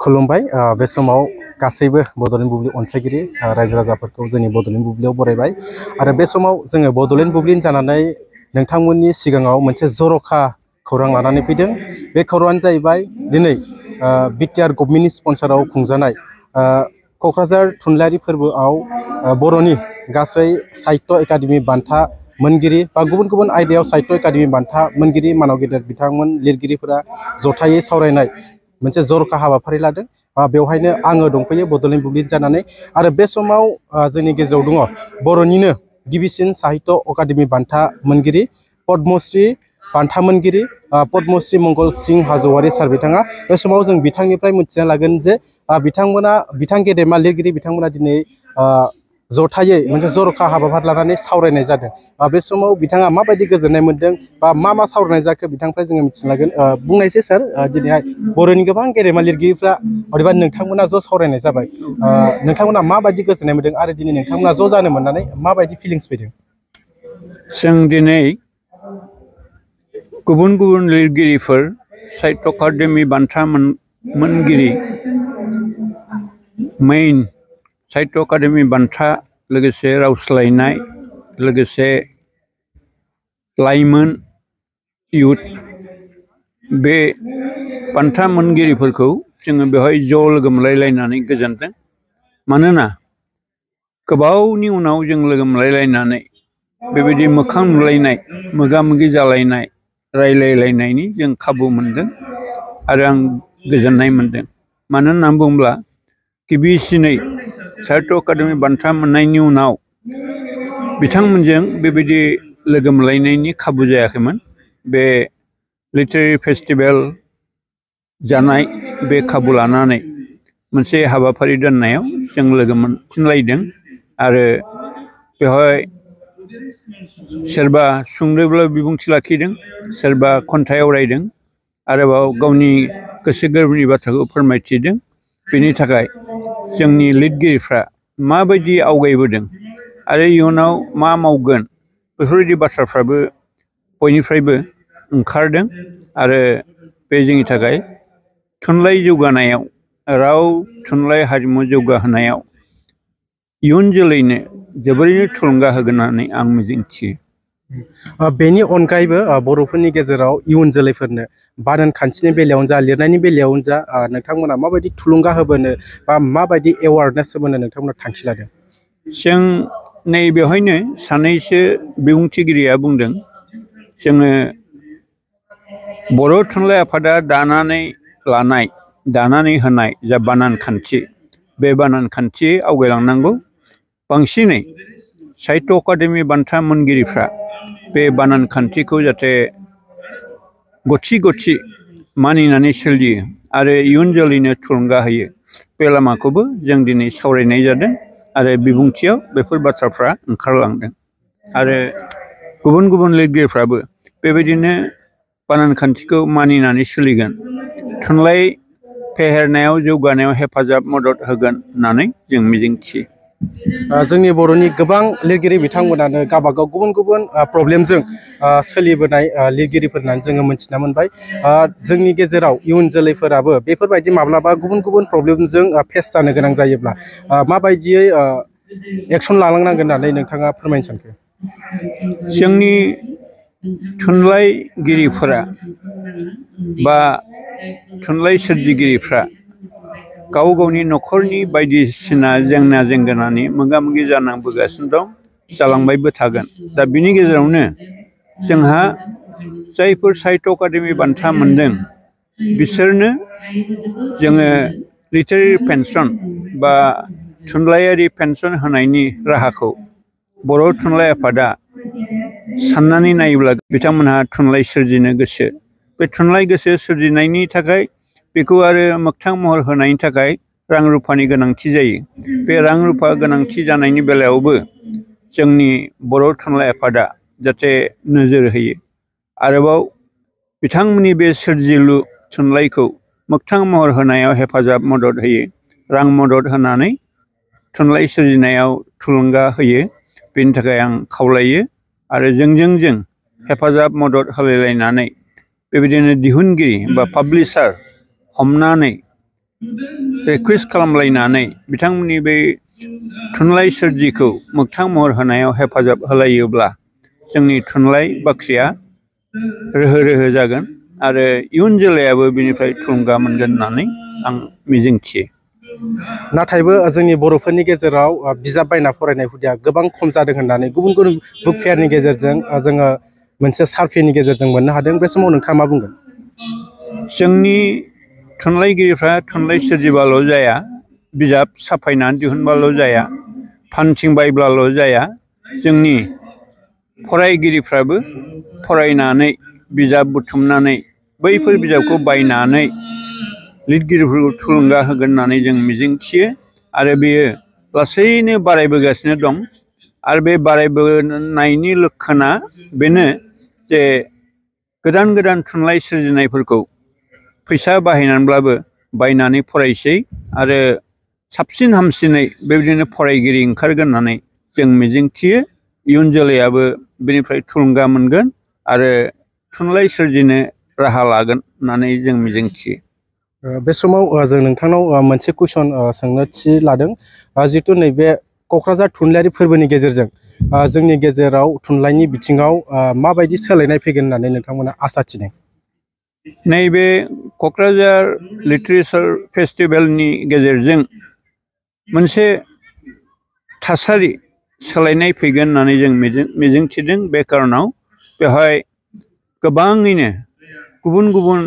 खुलुमबाय बे समाव गासैबो बड'लेण्ड बुब्लि अनसायगिरि रायजो राजाफोरखौ जोंनि बड'लेण्ड बुब्लियाव बरायबाय आरो बे समाव जोङो बड'लेण्ड बुब्लिनि जानानै नोंथांमोननि सिगाङाव मोनसे जर'खा खौरां लानानै फैदों। बे खौराङानो जाहैबाय दिनै बिटिआर गभर्नमेन्टनि स्पन्सराव खुंजानाय क'क्राझार थुनलाइयारि फोरबोआव बर'नि गासै साहित्य एकाडेमि बान्था मोनगिरि बा गुबुन गुबुन आयदायाव साहित्य एकाडेमि बान्था मोनगिरि मानाव गेदेर बिथांमोन लिरगिरिफोरा जथायै सावरायनाय मोनसे जर'खा हाबाफारि लादों। बेवहायनो आङो दंफैयो बड'लेण्ड बुब्लिनि जानानै आरो बे समाव जोंनि गेजेराव दङ बर'निनो गिबिसिन साहित्य एकाडेमि बान्था मोनगिरि पद्मश्री बान्था मोनगिरि पद्मश्री मंगल सिंह हाज'वारि सार बिथाङा। बे समाव जों बिथांनिफ्राय मिथिना लागोन जे बिथां गेदेमा लिरगिरि बिथांमोना दिनै जथायै मोनसे जर'खा हाबाफारि लानानै सावरायनाय जादों। बे समाव बिथाङा माबायदि गोजोननाय मोन्दों बा मा सावरायनाय जाखो बिथांनिफ्राय जोङो मिथिनो लागोन। बुंनायसै सार, दिनैहाय बर'नि गोबां गेदेमा लिरगिरिफ्रा अदेबानि नोंथांमोना ज' सावरायनाय जाबाय, नोंथांमोना माबायदि गोजोननाय मोन्दों आरो दिनै नोंथांमोना ज' जानो मोननानै माबायदि फिलिंस फैदों? जों दिनै गुबुन गुबुन लिरगिरिफोर साहित्य एकाडेमि बान्था मोनगिरि मेइन साहित्य एकाडेमि बान्था लोगोसे रावस्लायनाय लोगोसे लाइमोन इयुथ बे बान्था मोनगिरिफोरखौ जोङो बेवहाय ज' लोगो मोनलायलायनानै गोजोनदों। मानोना गोबावनि उनाव जों लोगो मोनलायलायनानै बेबायदि मोखां नुलायनाय मोगा मोगि जालायनाय रायलायलायनायनि जों खाबु मोनदों आरो आं गोजोननाय मोनदों। मानो होननानै बुङोब्ला गिबिसिनै साहित्य एकाडेमि बान्था मोननायनि उनाव बिथांमोनजों बेबायदि लोगो मोनलायनायनि खाबु जायाखैमोन। बे लिटारेरि फेस्टिभेल जानाय बे खाबु लानानै मोनसे हाबाफारि दोननायाव जों लोगो मोनफिनलायदों आरो बेवहाय सोरबा सुंद'ब्लाबो बिबुंथि लाखिदों, सोरबा खन्थाइ आवरायदों, आरोबाव गावनि गोसो गोरबोनि बाथ्राखौ फोरमायथिदों। बेनि थाखाय जोंनि लिरगिरिफ्रा माबायदि आवगायबोदों आरो इयुनाव मा मावगोन बेफोरबायदि बाथ्राफ्राबो बयनिफ्रायबो ओंखारदों आरो बे जोंनि थाखाय थुनलाइ जौगानायाव राव थुनलाइ हारिमु जौगाहोनायाव इयुन जोलैनो जोबोरैनो थुलुंगा होगोन होननानै आं मिजिंथियो। बेनि अनगायैबो बर'फोरनि गेजेराव इयुन जोलैफोरनो बानान खान्थिनि बेलायावनो जा लिरनायनि बेलायावनो जा नोंथांमोना माबायदि थुलुंगा होबोनो बा माबायदि एवारनेस होबोनो नोंथांमोना थांखि लादों? जों नैबेवहायनो सानैसो बिबुंथिगिरिया बुंदों, जोङो बर' थुनलाइ आफादा दानानै होनाय जा बानान खान्थि, बे बानान खान्थि आवगायलांनांगौ। बांसिनै साहित्य एकाडेमि बान्था मोनगिरिफ्रा बे बानान खान्थिखौ जाहाथे गथि मानिनानै सोलियो आरो इयुन जोलैनो थुलुंगा होयो, बे लामाखौबो जों दिनै सावरायनाय जादों आरो बिबुंथियाव बेफोर बाथ्राफ्रा ओंखारलांदों। आरो गुबुन गुबुन लिरगिरिफ्राबो बेबायदिनो बानान खान्थिखौ मानिनानै सोलिगोन, थुनलाइ फेहेरनायाव जौगानायाव हेफाजाब मदद होगोन होननानै जों मिजिंथियो। जोंनि बर'नि गोबां लिरगिरि बिथांमोनानो गावबागाव गुबुन गुबुन प्रब्लेमजों सोलिबोनाय लिरगिरिफोर होननानै जोङो मिथिना मोनबाय। जोंनि गेजेराव इयुन जोलैफोराबो बेफोरबायदि माब्लाबा गुबुन गुबुन प्रब्लेमजों फेस जानो गोनां जायोब्ला माबायदियै एक्सन लालांनांगोन होननानै नोंथाङा फोरमायनो सानखो? जोंनि थुनलाइगिरिफोरा बा थुनलाइ सोरजिगिरिफ्रा गाव गावनि न'खरनि बायदिसिना जेंना जेंगोनानि मोगा मोगि जानांबोगासिनो दं, जालांबायबो थागोन। दा बिनि गेजेरावनो जोंहा जायफोर साहित्य एकाडेमि बान्था मोनदों बिसोरनो जोङो लिटारेरि पेन्सन बा थुनलाइयारि पेन्सन होनायनि राहाखौ बर' थुनलाइ आफादा साननानै नायोब्ला बिथांमोनहा थुनलाइ सोरजिनो गोसो। बे थुनलाइ गोसो सोरजिनायनि थाखाय बेखौ आरो मोगथां महर होनायनि थाखाय रां रुफानि गोनांथि जायो। बे रां रुफा गोनांथि जानायनि बेलायावबो जोंनि बर' थुनलाइ आफादा जाहाथे नोजोर होयो, आरोबाव बिथांमोननि बे सोरजिलु थुनलाइखौ मोगथां महर होनायाव हेफाजाब मदद होयो, रां मदद होनानै थुनलाइ सोरजिनायाव थुलुंगा होयो। बेनि थाखाय आं खावलायो आरो जों हेफाजाब मदद होलायलायनानै बेबायदिनो दिहुनगिरि बा पाब्लिसार हमनानै रिकुवेस्ट खालामलायनानै बिथांमोननि बे थुनलाइ सोरजिखौ मोगथां महर होनायाव हेफाजाब होलायोब्ला जोंनि थुनलाइ बाख्रिया रोहो रोहो जागोन आरो इयुन जोलैयाबो बिनिफ्राय थुलुंगा मोनगोन होननानै आं मिजिंथियो। नाथायबो जोंनि बर'फोरनि गेजेराव बिजाब बायना फरायनाय हुदाया गोबां खम जादों होननानै गुबुन गुबुन बुक फेयारनि गेजेरजों जोङो मोनसे सार्भेनि गेजेरजों मोननो हादों। बे समाव नोंथाङा मा बुंगोन? जोंनि थुनलाइगिरिफ्रा थुनलाइ सोरजिबाल' जाया, बिजाब साफायनानै दिहुनबाल' जाया, फानथिं बायब्लाल' जाया। जोंनि फरायगिरिफ्राबो फरायनानै बिजाब बुथुमनानै बैफोर बिजाबखौ बायनानै लिरगिरिफोरखौ थुलुंगा होगोन होननानै जों मिजिंथियो आरो बेयो लासैनो बारायबोगासिनो दं। आरो बे बारायबोनायनि लक्षणा बेनो जे गोदान गोदान थुनलाइ सोरजिनायफोरखौ फैसा बाहायनानैब्लाबो बायनानै फरायसै आरो साबसिन हामसिनै बेबायदिनो फरायगिरि ओंखारगोन होननानै जों मिजिंथियो। इयुन जोलैयाबो बेनिफ्राय थुलुंगा मोनगोन आरो थुनलाइ सोरजिनो राहा लागोन होननानै जों मिजिंथियो। बे समाव जों नोंथांनाव मोनसे कुइसन सोंनो थि लादों। जिहेतु नैबे क'क्राझार थुनलाइयारि फोरबोनि गेजेरजों जोंनि गेजेराव थुनलाइनि बिथिङाव माबायदि सोलायनाय फैगोन होननानै नोंथांमोना आसा थिदों? नैबे क'क्राझार लिटारेचार फेस्टिभेलनि गेजेरजों मोनसे थासारि सोलायनाय फैगोन होननानै जों मिजिंथिदों। बे कारनाव बेवहाय गोबाङैनो गुबुन गुबुन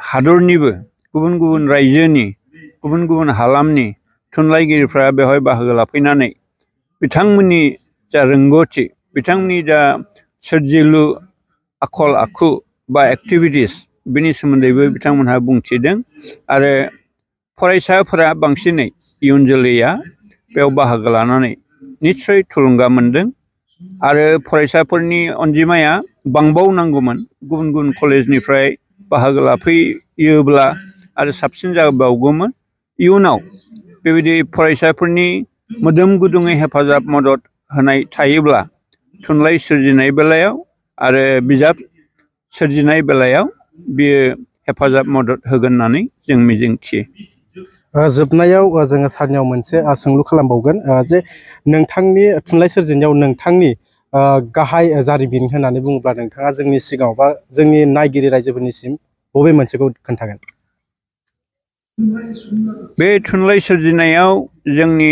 हादरनिबो, गुबुन गुबुन रायजोनि, गुबुन गुबुन हालामनि थुनलाइगिरिफ्रा बेवहाय बाहागो लाफैनानै बिथांमोननि जा रोंगौथि, बिथांमोननि जा सोरजिलु आखल आखु बा एक्टिभिटिस बेनि सोमोन्दैबो बिथांमोनहा बुंथिदों आरो फरायसाफोरा बांसिनै इयुन जोलैया बेयाव बाहागो लानानै निस्सय थुलुंगा मोनदों आरो फरायसाफोरनि अनजिमाया बांबावनांगौमोन। गुबुन गुबुन कलेजनिफ्राय बाहागो लाफैयोब्ला आरो साबसिन जाबावगौमोन। इयुनाव बेबायदि फरायसाफोरनि मोदोम गुदुङै हेफाजाब मदद होनाय थायोब्ला थुनलाइ सोरजिनाय बेलायाव आरो बिजाब सोरजिनाय बेलायाव बियो हेफाजाब मदद होगोन होननानै जों मिजिंथियो। जोबनायाव जोङो सारनियाव मोनसे सोंलु खालामबावगोन जे नोंथांनि थुनलाइ सोरजिनायाव नोंथांनि गाहाय जारिमिन होननानै बुङोब्ला नोंथाङा जोंनि सिगाङाव बा जोंनि नायगिरि रायजोफोरनिसिम बबे मोनसेखौ खोन्थागोन? बे थुनलाइ सोरजिनायाव जोंनि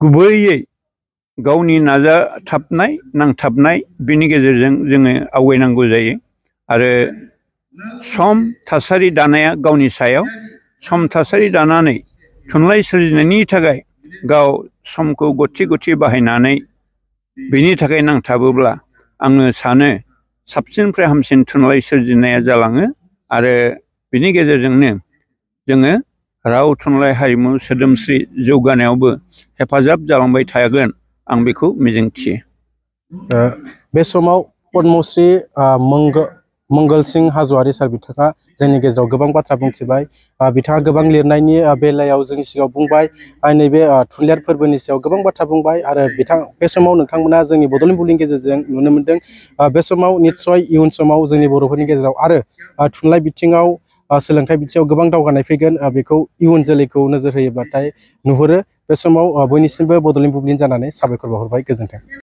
गुबैयै गावनि नाजाथाबनाय, नांथाबनाय बिनि गेजेरजों जोङो आवगायनांगौ जायो आरो सम थासारि दानाया गावनि सायाव। सम थासारि दानानै थुनलाइ सोरजिनायनि थाखाय गाव समखौ गथि गथि बाहायनानै बेनि थाखाय नांथाबोब्ला आङो सानो साबसिननिफ्राय हामसिन थुनलाइ सोरजिनाया जालाङो आरो बिनि गेजेरजोंनो जोङो राव थुनलाइ हारिमु सोदोमस्रि जौगानायावबो हेफाजाब जालांबाय थागोन आं बेखौ मिजिंथियो। बे समाव पद्मश्री मंगल सिं हाज'वारि सार बिथाङा जोंनि गेजेराव गोबां बाथ्रा बुंथिबाय। बिथाङा गोबां लिरनायनि बेलायाव जोंनि सिगाङाव बुंबाय, नैबे थुनलाइयारि फोरबोनि सायाव गोबां बाथ्रा बुंबाय आरो बे समाव नोंथांमोना जोंनि बड'लेण्ड बुब्लिनि गेजेरजों नुनो मोन्दों। बे समाव निस्सय इयुन समाव जोंनि बर'फोरनि गेजेराव आरो थुनलाइ बिथिङाव, सोलोंथाइ बिथिङाव गोबां दावगानाय फैगोन, बेखौ इयुन जोलैखौ नोजोर होयोब्लाथाय नुहुरो। बे समाव बयनिसिमबो बड'लेण्ड बुब्लिनि जानानै साबायखर बावहरबाय। गोजोन्थों।